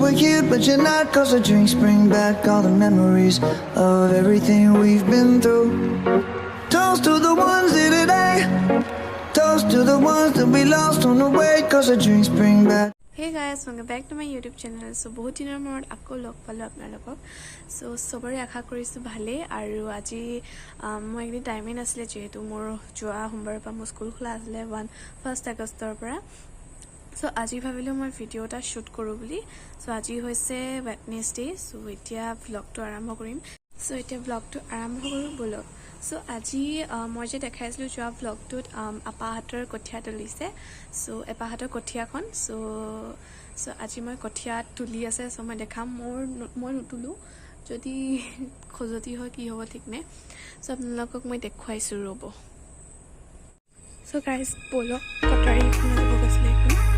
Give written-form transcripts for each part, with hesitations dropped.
were here, but you're not. 'Cause the drinks bring back all the memories of everything we've been through. Toast to the ones here today. Toast to the ones that we lost on the way. 'Cause the drinks bring back. Hey guys, welcome back to my YouTube channel. So বহুত দিনৰ মূৰত আকৌ লগ পালোঁ আপোনালোকক। চ' চবৰে আশা কৰিছোঁ ভালেই। আৰু আজি মই এইকেইদিন টাইমেই নাছিলে, যিহেতু মোৰ যোৱা সোমবাৰৰ পৰা মোৰ স্কুল খোলা আছিলে 1 আগষ্টৰ পৰা। চ' আজি ভাবিলোঁ মই ভিডিঅ' এটা শ্বুট কৰোঁ বুলি। চ' আজি হৈছে ৱেডনেছডে। চ' এতিয়া ভ্লগটো আৰম্ভ কৰিম। চ' এতিয়া ভ্লগটো আৰম্ভ কৰোঁ ব'লক। চ' আজি মই যে দেখাইছিলোঁ যোৱা ভ্লগটোত, আপাহঁতৰ কঠীয়া তুলিছে। চ' এপাহঁতৰ কঠীয়াখন, চ' আজি মই কঠীয়া তুলি আছে। চ' মই দেখাম। মই নুতুলোঁ, যদি খজুৱতি হয় কি হ'ব ঠিক নাই। চ' আপোনালোকক মই দেখুৱাইছোঁ, ৰ'ব। চ' গাইজ, ব'লক, কটাৰী এখন আনিব গৈছিলে এইখন চাওঁ।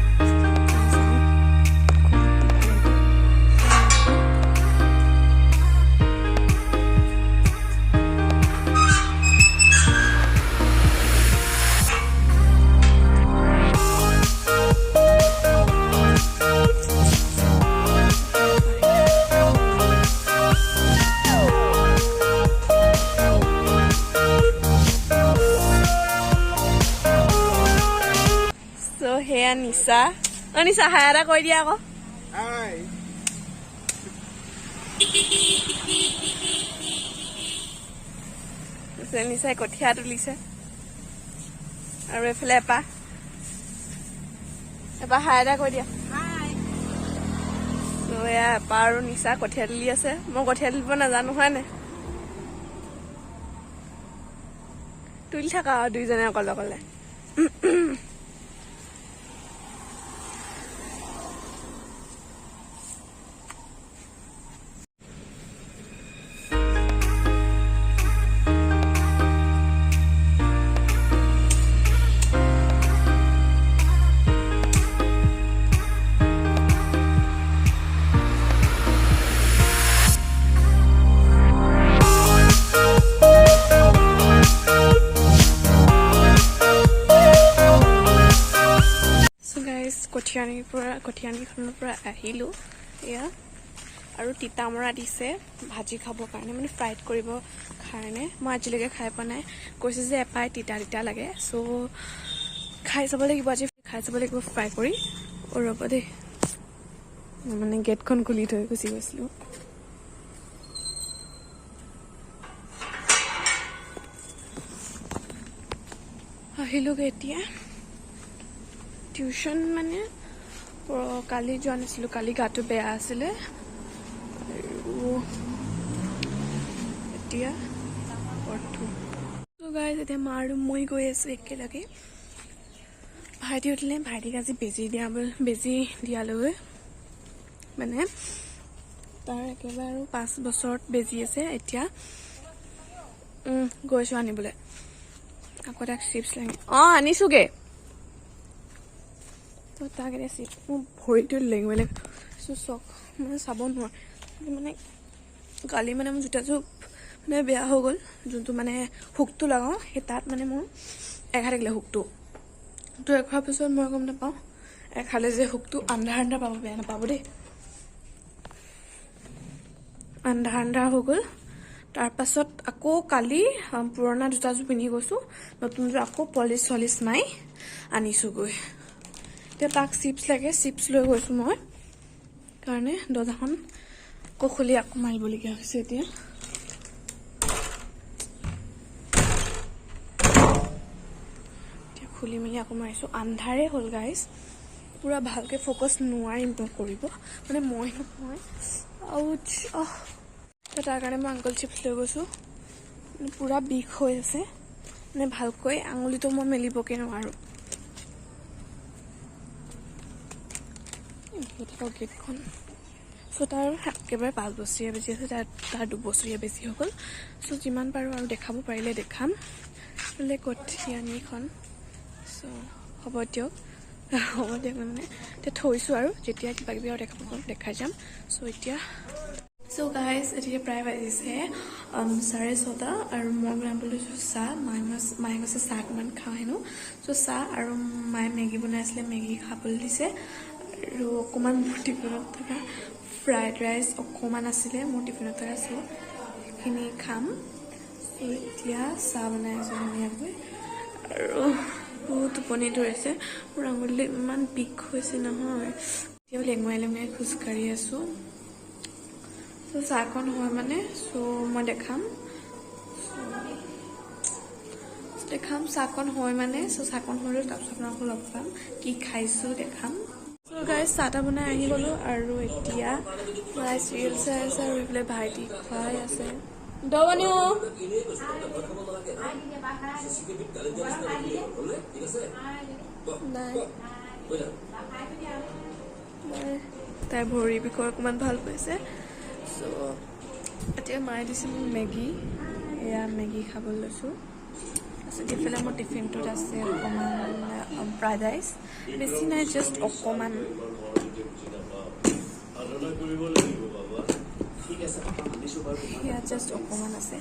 চ' সেয়া নিচা। অ' নিচা, হাই এটা কৈ দিয়া আকৌ। হাই। নিচাই কঠীয়া তুলিছে আৰু এইফালে এপাহ এপাহ, হাই এটা কৈ দিয়া। চ' এয়া এপাহ আৰু নিচা কঠীয়া তুলি আছে। মই কঠীয়া তুলিব নাজানো, হয় নাই? তুলি থাকা আৰু দুইজনে অকলে অকলে। চ' গাইজ, কঠীয়ানিখনৰ পৰা আহিলোঁ। এয়া আৰু তিতামৰা দিছে ভাজি খাবৰ কাৰণে, মানে ফ্ৰাইড কৰিবৰ কাৰণে। মই আজিলৈকে খাই পোৱা নাই। কৈছে যে এপাই তিতা তিতা লাগে। চ' খাই চাব লাগিব, আজি খাই চাব লাগিব ফ্ৰাই কৰি। অ' ৰ'ব দেই, মই মানে গেটখন খুলি থৈ গুচি গৈছিলোঁ। আহিলোগৈ এতিয়া। টিউশ্যন মানে কালি যোৱা নাছিলোঁ, কালি গাটো বেয়া আছিলে। আৰু এতিয়া গাইজ, এতিয়া মা আৰু মই গৈ আছোঁ একেলগে। ভাইটি উঠিলে, ভাইটিক আজি বেজি দিয়া, বেজি দিয়ালৈ মানে তাৰ একেবাৰে আৰু 5 বছৰত বেজি আছে। এতিয়া গৈছোঁ আনিবলৈ। আকৌ তাক চিপছ লাগে। অঁ, আনিছোগৈ। তো তাক এতিয়া চিপছ, মোৰ ভৰিটো লেঙুৱাই লাগে। চ' চাওক, মানে চাব নোৱাৰে। মানে কালি মানে মোৰ জোতাযোৰ মানে বেয়া হৈ গ'ল। যোনটো মানে হুকটো লগাওঁ, সেই তাত মানে মোৰ এখাই থাকিলে হুকটো। তো এখোৱাৰ পিছত মই গম নাপাওঁ এখালে যে হুকটো। আন্ধাৰ আন্ধাৰ পাব, বেয়া নাপাব দেই। আন্ধাৰ আন্ধাৰ হৈ গ'ল। তাৰপাছত আকৌ কালি পুৰণা জোতাযোৰ পিন্ধি গৈছোঁ, নতুনযোৰ আকৌ পলিচ চলিচ মাৰি আনিছোঁগৈ। এতিয়া তাক চিপছ লাগে, চিপছ লৈ গৈছোঁ মই কাৰণে দৰ্জাখন আকৌ খুলি আকৌ মাৰিবলগীয়া হৈছে। এতিয়া খুলি মেলি আকৌ মাৰিছোঁ। আন্ধাৰে হ'ল গাইজ, পূৰা ভালকৈ ফ'কাছ নোৱাৰিম মই কৰিব, মানে মই নহয়। আউচ, আহ। তো তাৰ কাৰণে মই আংকল চিপছ লৈ গৈছোঁ। মানে পূৰা বিষ হৈ আছে, মানে ভালকৈ আঙুলিটো মই মেলিবগৈ নোৱাৰোঁ। থাকক গেটখন। চ' তাৰ একেবাৰে 5 বছৰীয়া বেজি আছে, তাৰ 2 বছৰীয়া বেজি হৈ গ'ল। চ' যিমান পাৰোঁ আৰু দেখাব পাৰিলে দেখাম বোলে কঠীয়ানিখন। চ' হ'ব দিয়ক, হ'ব দিয়ক। মানে এতিয়া থৈছোঁ আৰু যেতিয়া কিবা কিবি আৰু দেখাব পাৰোঁ দেখাই যাম। চ' এতিয়া, চ' গাইজ, এতিয়া প্ৰায় বাজিছে 6:30 আৰু মই বনাব লৈছোঁ চাহ। মায়ে কৈছে চাহ অকণমান খাওঁ হেনো। চ' চাহ আৰু মায়ে মেগী বনাইছিলে, মেগী খাবলৈ দিছে। আৰু অকণমান মোৰ টিফিনত থকা ফ্ৰাইড ৰাইচ অকণমান আছিলে মোৰ টিফিনত থকা, চ' সেইখিনি খাম। চ' এতিয়া চাহ বনাই আছোঁ ধুনীয়াকৈ আৰু বহুত টোপনি ধৰিছে। মোৰ আঙুলিটো ইমান বিষ হৈছে নহয়, এতিয়াও লেঙুৱাই লেঙুৱাই খোজকাঢ়ি আছোঁ। চ' চাহকণ হয় মানে চ' মই দেখাম, দেখাম চাহকণ হয় মানে। চ' চাহকণ হৈ তাৰপিছত আপোনালোকক লগ পাম, কি খাইছোঁ দেখাম। চ' গাইজ, চাহ তাহ বনাই আহি গ'লোঁ আৰু এতিয়া মায়ে চিৰিয়েল চাই আছে আৰু এইফালে ভাইটি খুৱাই আছে। দবনিও নাই, তাই ভৰি বিষৰ অকণমান ভাল পাইছে। চ' এতিয়া মায়ে দিছে মোক মেগী, এয়া মেগী খাবলৈ লৈছোঁ। তাৰপিছত এইফালে মোৰ টিফিনটোত আছে অকণমান ফ্ৰাইড ৰাইচ, বেছি নাই, জাষ্ট অকণমান। সেয়া জাষ্ট অকণমান আছে।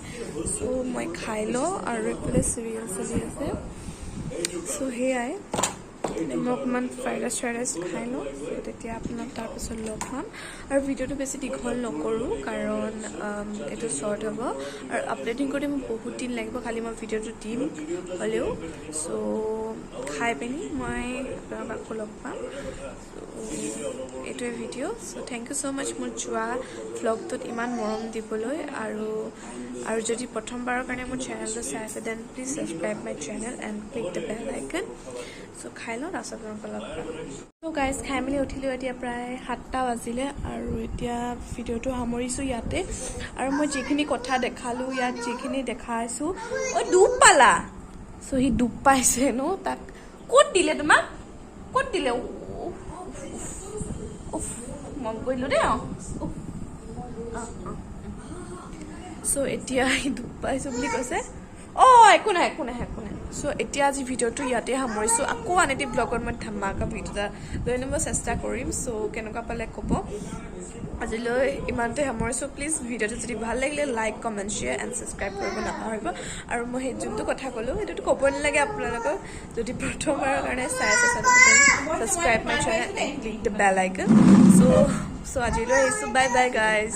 চ' মই খাই লওঁ আৰু এইফালে চিৰিয়েল চলি আছে। চ' সেয়াই, মই অকণমান ফ্ৰাইড ৰাইচ চ্ৰাইড ৰাইচ খাই লওঁ, তেতিয়া আপোনাক তাৰপিছত লগ পাম। আৰু ভিডিঅ'টো বেছি দীঘল নকৰোঁ, কাৰণ এইটো শ্বৰ্ট হ'ব আৰু আপলোডিং কৰোঁতে মোক বহুত দিন লাগিব, খালি মই ভিডিঅ'টো দিম হ'লেও। চ' খাই পিনি মই আপোনালোকক আকৌ লগ পাম। চ' এইটোৱে video. So thank you so much মোৰ যোৱা ভ্লগটোত ইমান মৰম দিবলৈ। আৰু যদি প্ৰথমবাৰৰ কাৰণে মোৰ চেনেলটো চাই আছে, then please subscribe my channel and click the bell icon. So খাই লওঁ, তাৰপিছত আপোনালোকক লগ পাম। চ' গাইজ, খাই মেলি উঠিলোঁ, এতিয়া প্ৰায় 7টা বাজিলে আৰু এতিয়া ভিডিঅ'টো সামৰিছোঁ ইয়াতে। আৰু মই যিখিনি কথা দেখালোঁ, ইয়াত যিখিনি দেখাইছোঁ, ঐ দুখ পালা? চ' সি দুখ পাইছে ন, তাক ক'ত দিলে? তোমাক ক'ত দিলে? মন কৰিলোঁ দেই। অঁ, চ' এতিয়া সি দুখ পাইছোঁ বুলি কৈছে। অঁ, একো নাই, একো নাই, একো নাই। চ' এতিয়া আজি ভিডিঅ'টো ইয়াতে সামৰিছোঁ। আকৌ আন এটি ব্লগত মই ধামাকা ভিডিঅ' এটা লৈ আনিব চেষ্টা কৰিম। চ' কেনেকুৱা পালে ক'ব। আজিলৈ ইমানতে সামৰিছোঁ। প্লিজ ভিডিঅ'টো যদি ভাল লাগিলে like, comment, share and subscribe কৰিব নাপাহৰিব। আৰু মই সেই যোনটো কথা ক'লোঁ, সেইটোতো ক'বই নালাগে আপোনালোকক। যদি প্ৰথমবাৰৰ কাৰণে চাই আছে, subscribe my channel and click the bell icon. So আজিলৈ আহিছোঁ, বাই বাই গাইজ।